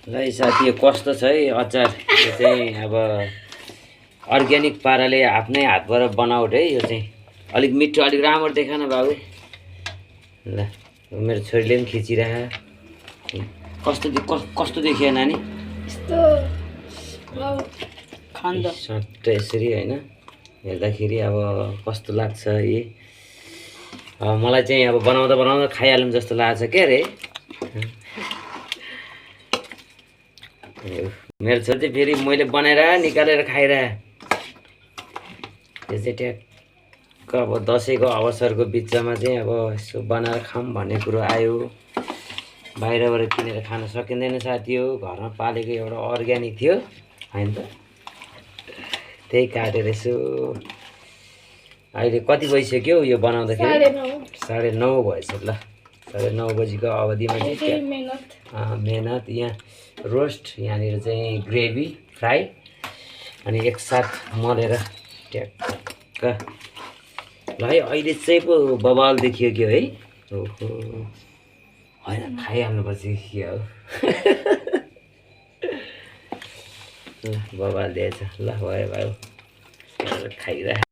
ल साथी कस्तो छ है अचार यो चाहिँ अब अर्ग्यानिक पाराले आफ्नै हातबाट बनाउट है यो चाहिँ अलिक मिठो अलिक राम्रो देखा न बाबु ल मेरो छोरीले पनि खिचिरह कस्तो देखियो नानी खन्द सट्ट यसरी हैन हेर्दाखेरि अब कस्तो लाग्छ यी मलाई चाहिँ अब बनाउँदा बनाउँदा खाइहालौँ जस्तो लाग्छ के रे मेरो छोरी चाहिँ फेरि मैले बनाएर निकालेर खाइरहे त्यो चाहिँ ट्याक्क अब दसैँको अवसरको बिचमा चाहिँ अब यसो बनाएर खाऊँ भन्ने कुरो आयो बाहिरबाट किनेर खान सकिँदैन साथी हो घरमा पालेको एउटा अर्ग्यानिक थियो हैन त त्यही काटेर यसो अहिले कति भइसक्यो यो बनाउँदाखेरि 9:30 भएछ ल 9:30 बजीको अवधिमा चाहिँ मेहनत यहाँ रोस्ट यहाँनिर चाहिँ ग्रेभी फ्राई अनि एकसाथ मलेर ट्याक्क ल है अहिले चाहिँ पो बबाल देखियो कि है ओहो होइन खाइहाल्नुपर्छ कि हो ल बबाल दिएछ ल भयो खाइरह